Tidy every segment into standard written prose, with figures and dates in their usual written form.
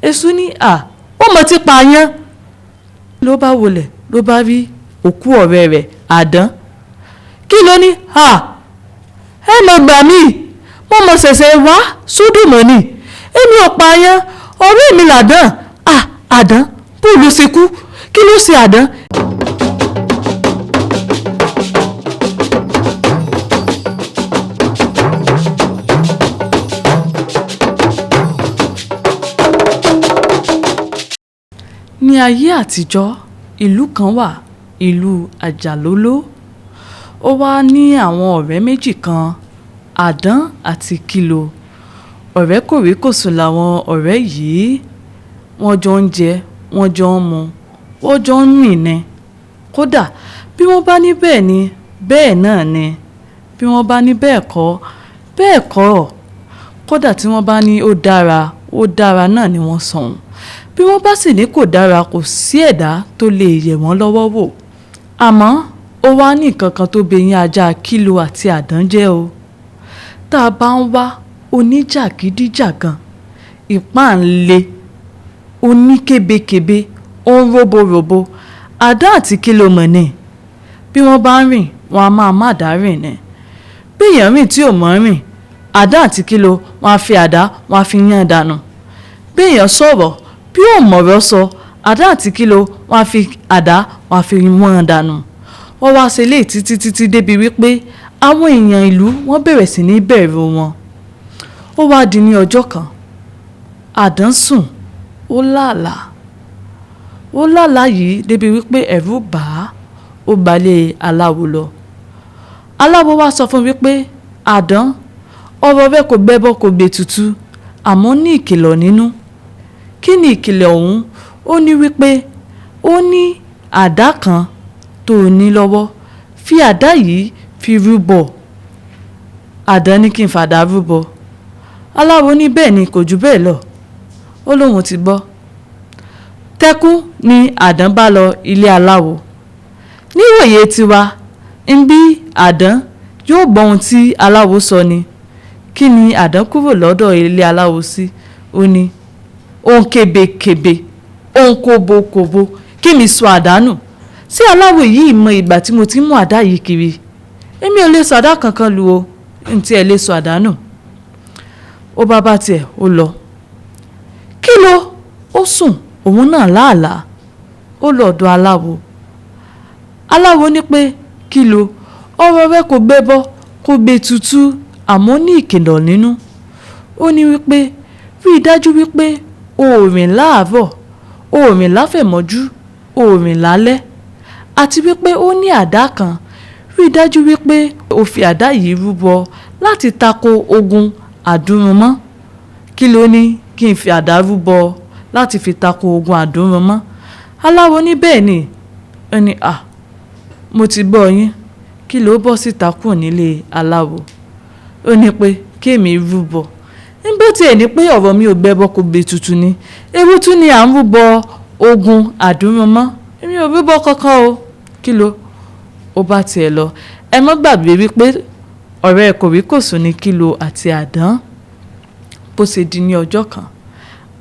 Èṣù ní à, ó mọ̀ ti pààyàn. Ló bá wọlé, ló bá rí òkú ọ̀rẹ́ rẹ̀ Àdán. Kí ló ní? À, ẹ mọ̀ gbà mí, mo mọ̀ ṣẹ̀ṣẹ̀ wá sódò mọ́ ni. Èmi ò pààyàn, ọ̀rẹ́ mi làdán. À, Àdán, bó ló ṣe kú? Kí ló ṣe Àdán? Ní ayé àtijọ́, ìlú kan wà, ìlú Àjàlóló. Ó wá ní àwọn ọ̀rẹ́ méjì kan, Àdán àti Kíló. Ọ̀rẹ́ kòríkòsùn làwọn ọ̀rẹ́ yìí. Wọ́n jọ ń jẹ, wọ́n jọ ń mu, wọ́n jọ ń rìn ni. Kódà bí wọ́n bá ní bẹ́ẹ̀ ni, bẹ́ẹ̀ náà ni. Bí wọ́n bá ní bẹ́ẹ̀ kọ́, bẹ́ẹ̀ kọ́. Kódà tí wọ́n bá ní ó dára, ó dára náà ni wọ́n sọ òun. Bí wọ́n bá sì ní kò dára, kò sí ẹ̀dá tó lè yẹ̀ wọ́n lọ́wọ́ wò. Àmọ́ ó wá ní nǹkan kan tó beyín ajá Kíló àti Àdán jẹ́ o. Tá a bá ń wá oníjàgídíjàgan, ìpáǹle, oníkébékébé, ó ń róboròbo, Àdán àti Kíló mọ̀ ni. Bí wọ́n bá ń rìn, wọ́n á máa má dá rìn ni. Bí èèyàn rìn tí ò mọ̀ rìn, Àdán àti Kíló wọ́n á fi àdá, wọ́n á fi yán dànù. Bí èèyàn sọ̀rọ̀, bí ò mọ̀rọ̀ sọ, Àdán àti Kíló wọ́n á fi àdá, wọ́n á fi wọ́n dànù. Wọ́n wá ṣe léè títí títí débi wípé àwọn èèyàn ìlú wọ́n bẹ̀rẹ̀ sí ní bẹ̀rù wọn. Ó wá di ní ọjọ́ kan, Àdán sùn, ó làlà. Ó làlà yìí débi wípé ẹ̀rù bà á, ó gbalé aláwo lọ. Aláwo wá sọ fún wípé, Àdán, ọ̀rọ̀ rẹ kò gbẹ́bọ kò gbètùtù, àmọ́ ní ìkìlọ̀ nínú. Kí ni ìkìlọ̀ ọ̀hún? Ó ní wípé ó ní àdá kan tó ní lọ́wọ́. Fi àdá yìí fi rúbọ. Àdán ní kí n fàdá rúbọ. Aláwo ní bẹ́ẹ̀ ni, kò ju bẹ́ẹ̀ lọ. Ó lóhun ti gbọ́. Tẹ́kún ni Àdán bá lọ ilé aláwo. Níwòye tiwa, ń bí Àdán yóò gbọ́ ohun tí aláwo sọ ni. Kí ni Àdán kúrò lọ́dọ̀ ilé aláwo sí? Ó ní, ó ń kébékébé, ó ń kóbókóbó, kí mi sọ àdá nù? Ṣé aláwo yìí mọ ìgbà tí mo ti ń mú àdá yìí kiri? Èmi ò lè sọ àdá kankan lu o, n tí ẹ lè sọ àdá nù. Ó bá bá tiẹ̀, ó lọ. Kíló? Ó sùn, òun náà láàlá. Ó lọ ọ̀dọ̀ aláwo. Aláwo ní pé, Kíló, ọ̀rọ̀ rẹ kò gbẹ́bọ, kò gbètùtù, àmọ́ ní ìkìlọ̀ nínú. Ó ní wípé, rí i dájú wípé o ò rìn láàárọ̀, o ò rìn láfẹ̀mọ́jú, o ò rìn lálẹ́. Àti wípé ó ní àdá kan. Rí i dájú wípé o fi àdá yìí rúbọ láti tako ogun àdúrúnmọ́. Kí ló ní kí n fi àdá rúbọ láti fi tako ogun àdúrúnmọ́? Aláwo ní bẹ́ẹ̀ ni. Ó ní, à, mo ti gbọ́ yín. Kí ló bọ́ síta kúrò nílé aláwo? Ó ní pé kí èmi rúbọ. Nígbà tí ẹ ní pé ọ̀rọ̀ mi ò gbẹ́bọ kò gbètùtù ni. Ewu tún ni à ń rúbọ ogun àdúrúnmọ́. Èmi ò rúbọ kankan o. Kí ló? Ó bá tiẹ̀ lọ. Ẹ má gbàgbé wípé ọ̀rẹ́ kòríkòsùn ni Kíló àti Àdán. Bó ṣe di ní ọjọ́ kan,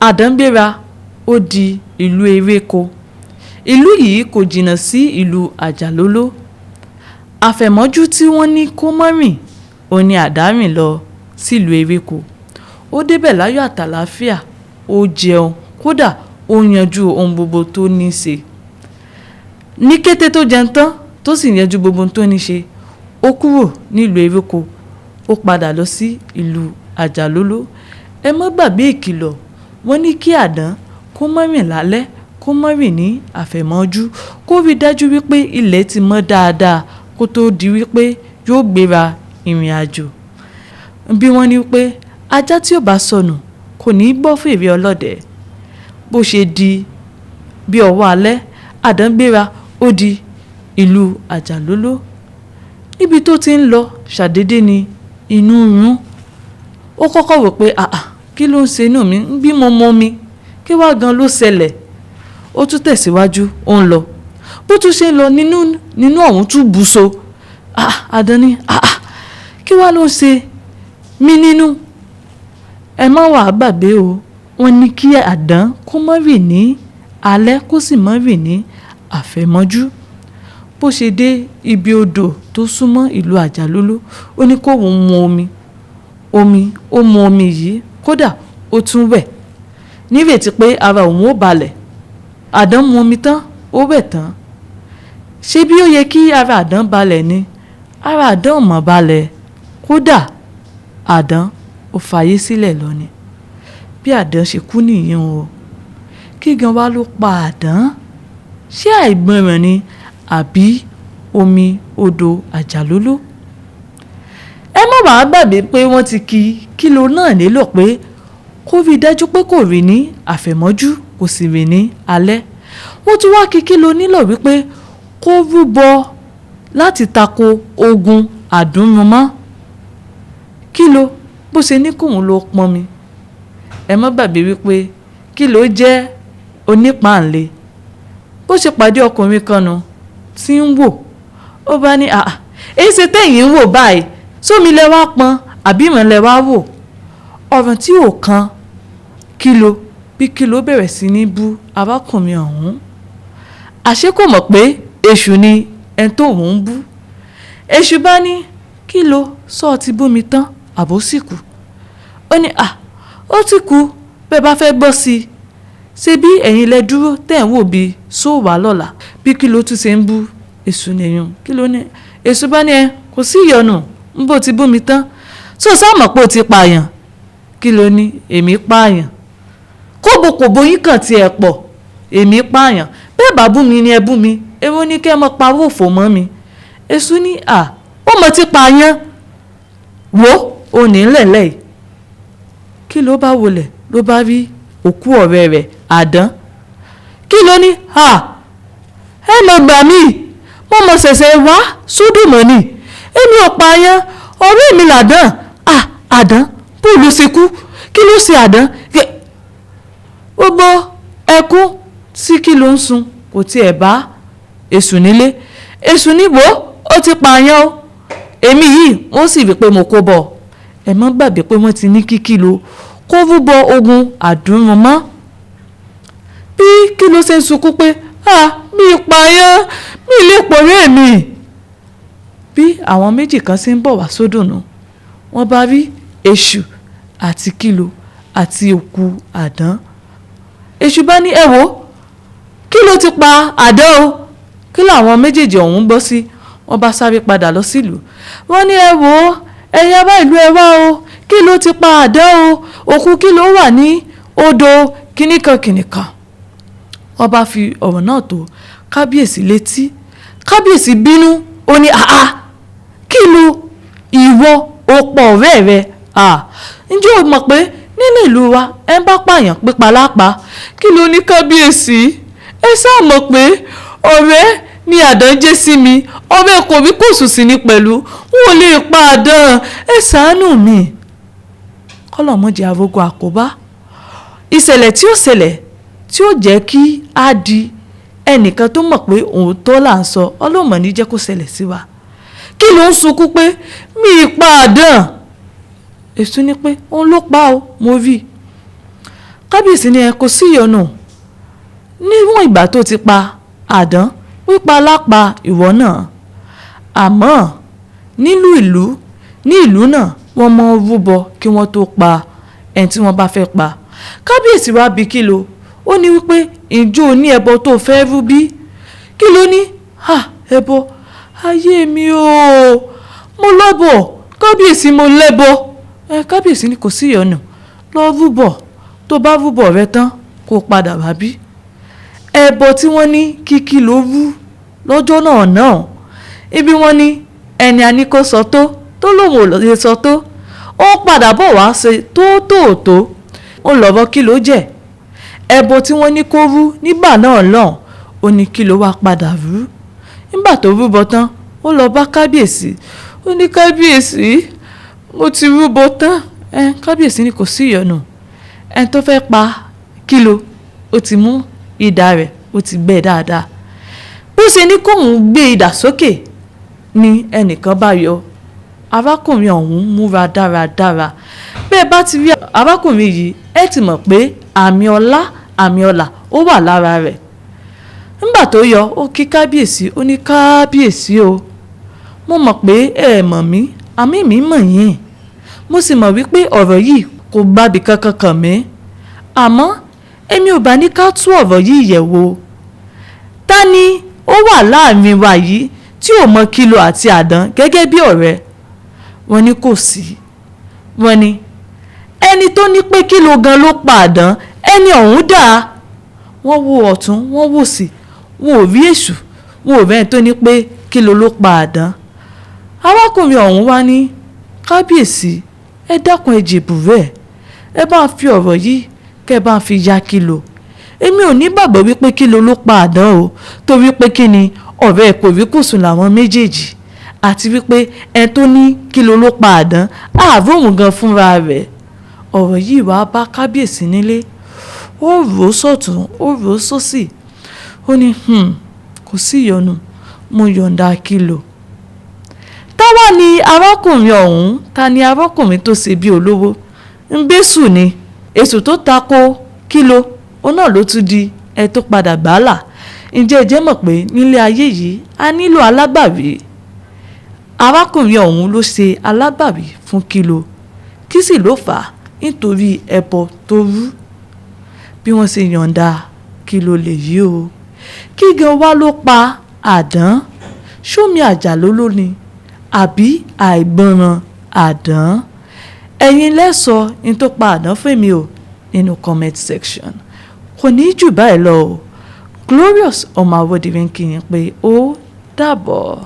Àdán gbéra, ó di ìlú Ewéko. Ìlú yìí kò jìnnà sí ìlú Àjàlóló. Àfẹ̀mọ́jú tí wọ́n ní kó má rìn, òun ni Àdán rìn lọ sí ìlú Ewéko. Ó débẹ̀ láyọ̀ àtàlàáfíà, ó jẹun, kódà ó yanjú ohun gbogbo tó ní ṣe. Ní kété tó jẹun tán, tó sì yanjú gbogbo ohun tó ní ṣe, ó kúrò nílùú Ewéko, ó padà lọ sí ìlú Àjàlóló. Ẹ má gbàgbé ìkìlọ̀. Wọ́n ní kí Àdán kó má rìn lálẹ́, kó má rìn ní àfẹ̀mọ́jú, kó rí dájú wípé ilẹ̀ ti mọ́ dáadáa kó tó di wípé yóò gbéra ìrìnàjò. Bí wọ́n ní wípé ajá tí ò bá sọnù kò ní gbọ́ fèrè ọlọ́dẹ. Bó ṣe di bí ọwọ́ alẹ́, Àdán gbéra, ó di ìlú Àjàlóló. Níbi tó ti ń lọ, ṣàdédé ni inú ń run. Ó kọ́kọ́ wò pé, àà, kí ló ń ṣe inú mi? Ń bí mo mọ mi. Kí wá gan ló ṣẹlẹ̀? Ó tún tẹ̀síwájú, ó ń lọ. Bó tún ṣe ń lọ nínú, nínú ọ̀hún tún bù so. Àà, Àdán ní, àà, kí wá ló ń ṣe mí nínú? Ẹ má wà gbàgbé o. Wọ́n ní kí àdán kó má rìn ní alẹ́, kó sì má rìn ní àfẹ̀mọ́jú. Bó ṣe dé ibi odò tó súnmọ́ ìlú Àjàlólú, ó ní kó òun mu omi. Omi, ó mu omi yìí, kódà ó tún wẹ̀ nírètí pé ara òun ó balẹ̀. Àdán mu omi tán, ó wẹ̀ tán. Ṣé bí ó yẹ kí ara àdán balẹ̀ ni? Ara àdán ò mọ̀ balẹ̀. Kódà àdán ó fayé sílẹ̀ lọ ni. Bí àdán ṣe kú nìyẹn o. Kí gan wá ló pa àdán? Ṣé àìgbọràn ni àbí omi odò Àjàlólú? Ẹ má wàá gbàgbé pé wọ́n ti ki Kílò náà nílò pé kó rí dájú pé kò rìn ní àfẹ̀mọ́jú, kò sì rìn ní alẹ́. Wọ́n tún wá kí Kílò nílò wípé kó rúbọ láti tako ogun àdúnrunmọ́. Kílò bó ṣe ní kóun ló pọnmi. Ẹ má gbàgbé wípé Kílò jẹ́ onípáǹle. Bó ṣe pàdé ọkùnrin kan nu tí ń wò, ó bá ní, "Àà, èyí ṣe tẹ̀yìn ń wò báyìí, sómi lẹ wá pọn àbí ìran lẹ wá wò?" Ọ̀rọ̀ tí ò kan Kílò, bí Kílò bẹ̀rẹ̀ sí ní bú arákùnrin ọ̀hún. Àṣé kò mọ̀ pé èṣù ni ẹni tó òun ń bú. Èṣù bá ní, "Kílò, sọ ti bú mi tán àbó sì kú?" Ó ní, "À, ó ti kú, bẹ́ẹ̀ bá fẹ́ gbọ́ sí i. Ṣé bí ẹ̀yin lẹ dúró tẹ̀ ń wò bí só wà lọ́la?" Bí Kílò tún ṣe ń bú èṣù nìyẹn. Kílò ní, èṣù bá ní, "Ẹ kò sí ìyọnu, ń bó ti bú mi tán. Ṣé o sá mọ̀ pé o ti pààyàn?" Kílò ní, "Èmi pààyàn. Kóbokòbo yín kàn tí ẹ pọ̀, èmi pààyàn. Bẹ́ẹ̀ bá bú mi ni ẹ bú mi, èwo ni kí ẹ mọ pawó òfò mọ́ mi?" Èṣù ní, "À, ó mọ ti pààyàn. Wò ó ní lẹ̀lẹ̀ yìí." Kílò bá wọlẹ̀ ló bá rí òkú ọ̀rẹ́ rẹ̀ àdán. Kílò ní, "À, ẹ mọ̀ gbà mí, mo mọ̀ ṣẹ̀ṣẹ̀ wá sódò mọ́ ni. Èmi ò pààyàn, ọ̀rẹ́ mi làdán. À, àdán, bó ló ṣe kú? Kí ló ṣe àdán?" Gbogbo ẹkún tí Kílò ń sun kò tiẹ̀ bá èṣù nílé. Èṣù ní, "Wò ó ti pààyàn o. Èmi yìí wọ́n sì rí pé mo kó bọ̀." Ẹ má gbàgbé pé wọ́n ti ní kí Kílò kó rúbọ ogun àdúnrunmọ́. Bí Kílò ṣe ń sunkún pé, "À, mi pààyàn, mi lè pọ̀rẹ́ mi." Bí àwọn méjì kan ṣe ń bọ̀ wá sódò nù, wọ́n bá rí èṣù àti Kílò àti òkú àdán. Èṣù bá ní, "Ẹ wò, Kílò ti pa àdán o." Kí làwọn méjèèjì ọ̀hún gbọ́ sí? Wọ́n bá sáré padà lọ sílùú. Wọ́n ní, "Ẹ wò, ẹ̀yin ará ìlú ẹ wá o, Kílò ti pa àdán o, òkú Kílò wà ní odò kìnìkan kìnìkan." Wọ́n bá fi ọ̀rọ̀ náà tó kábíyèsí létí. Kábíyèsí bínú, ó ní, "Àá, Kílò, ìwọ o pọ̀ ọ̀rẹ́ rẹ. À, ǹjẹ́ o mọ̀ pé nínú ìlú wa ẹ ń bá pààyàn pípa lápá?" Kílò ní, "Kábíyèsí, ẹ ṣáà mọ̀ pé ọ̀rẹ́ ni àdán jẹ́ sí mi, ọ̀rẹ́ kò rí kò sùn sí ni pẹ̀lú, n ò lè pa àdán, ẹ ṣàánú mi." Kọ́lọ̀ mọ́ jẹ́ arógo àkóbá. Ìṣẹ̀lẹ̀ tí ó ṣẹlẹ̀ tí ó jẹ́ kí á di ẹnìkan tó mọ̀ pé òótọ́ là ń sọ, Ọlọ́run mọ̀ ní jẹ́ kó ṣẹlẹ̀ sí wa. Kílò ń sunkún pé mi pa àdán. Èṣù ní pé òun ló pa o, mo rí. Kábíyèsí ní, "Ẹ kò sí ìyọnu. Níwọ̀n ìgbà tó ti pa àdán, pípa lápá ìwọ náà. Àmọ́ nílùú ìlú, ní ìlú náà wọ́n mọ rúbọ kí wọ́n tó pa ẹni tí wọ́n bá fẹ́ pa." Kábíyèsí wá bi Kílò. Ó ní wípé, "Ǹjẹ́ o ní ẹbọ tó fẹ́ rú bí?" Kílò ní, "À, ẹbọ, ayé mi o, mo lọ́bọ̀, kábíyèsí mo lẹ́bọ." Ẹ kábíyèsí ní kò sí ìyọnu, lọ rúbọ, tó bá rúbọ rẹ tán kó padà wá bí. Ẹbọ tí wọ́n ní kí Kílò rú lọ́jọ́ náà náà, ibi wọ́n ní ẹni a ní kó sọ tó, tó lóun ò lè sọ tó, ó padà bọ̀ wá ṣe tó tòótó, ó lọ́rọ̀ Kílò jẹ́. Ẹbọ tí wọ́n ní kó rú nígbà náà lọ́hùn, ó ní Kílò wá padà rú. Nígbà tó rúbọ tán, ó lọ bá kábíyèsí. Ó ní, "Kábíyèsí, mo ti rúbọ tán." Ẹ kábíyèsí ní kò sí ìyọnu. Ẹni tó fẹ́ pa Kílò, ó ti mú idà rẹ̀, ó ti gbẹ́ dáadáa. Bó ṣe ní kóun gbé idà sókè ni ẹnìkan bá yọ. Arákùnrin ọ̀hún múra dáradára. Bẹ́ẹ̀ bá ti rí arákùnrin yìí, ẹ ti mọ̀ pé Àmì ọlá, àmì ọlà ó wà lára rẹ̀. Nígbà tó yọ, ó kí kábíyèsí, ó ní, "Kábíyèsí o, mo mọ̀ pé ẹ mọ̀ mí, àmì mi mọ̀ yín. Mo sì mọ̀ wípé ọ̀rọ̀ yìí kò gbàbí kankan kàn mí, àmọ́ èmi ò bá ní ká tú ọ̀rọ̀ yìí yẹ̀ wò. Ta ni ó wà láàrin wa yìí tí ò mọ Kílò àti Àdán gẹ́gẹ́ bí ọ̀rẹ́?" Wọ́n ní kò sí. Wọ́n ní ẹni tó ní pé Kílò gan ló pa Àdán, ẹni ọ̀hún dà? Wọ́n wo ọ̀tún, wọ́n wò sí, wọn ò rí èṣù, wọn ò rẹ́ni tó ní pé Kílò ló pa Àdán. Arákùnrin ọ̀hún wá ní, "Kábíyèsí, ẹ dákun, ẹ jèbù rẹ̀, ẹ bá ń fi ọ̀rọ̀ yìí kẹ́ ẹ bá ń fi ya Kílò. Èmi ò ní gbàgbọ́ wípé Kílò ló pa Àdán o, torí pé kí ni, ọ̀rẹ́ kòríkòsùn làwọn méjèèjì, àti wípé ẹni tó ní Kílò ló pa Àdán, ààrò òun gan fúnra rẹ̀." Ọ̀rọ̀ yìí wàá bá kábíyèsí nílé. Ó rò ó sọ̀tún, ó rò ó sósì, ó ní, "Kò sí ìyọnu, mo yọ̀ǹda Kílò." Táwa ni arákùnrin ọ̀hún? Ta ni arákùnrin tó ṣe bí olówó ń bẹ́sù ni? Èṣù tó tako Kílò, òun náà ló tún di ẹ tó padà gbàálà. Ǹjẹ́ ẹ jẹ́ mọ̀ pé nílé ayé yìí, a nílò alágbàwí? Arákùnrin ọ̀hún ló ṣe alágbàwí fún Kílò. Kí sì ló fà á? Nítorí ẹbọ tó rú. Bí wọ́n ṣe yọ̀ǹda Kílò lèyí o. Kí gan wá ló pa Àdán? Ṣómi àjàló ló ni àbí àìgbọràn Àdán? Ẹ̀yin lẹ́sọ ní tó pa Àdán fún mi o nínú comment section. Kò ní jù báyìí lọ o. Glorious ọmọ Awódìrí ń kí yín pé ó dàbọ̀.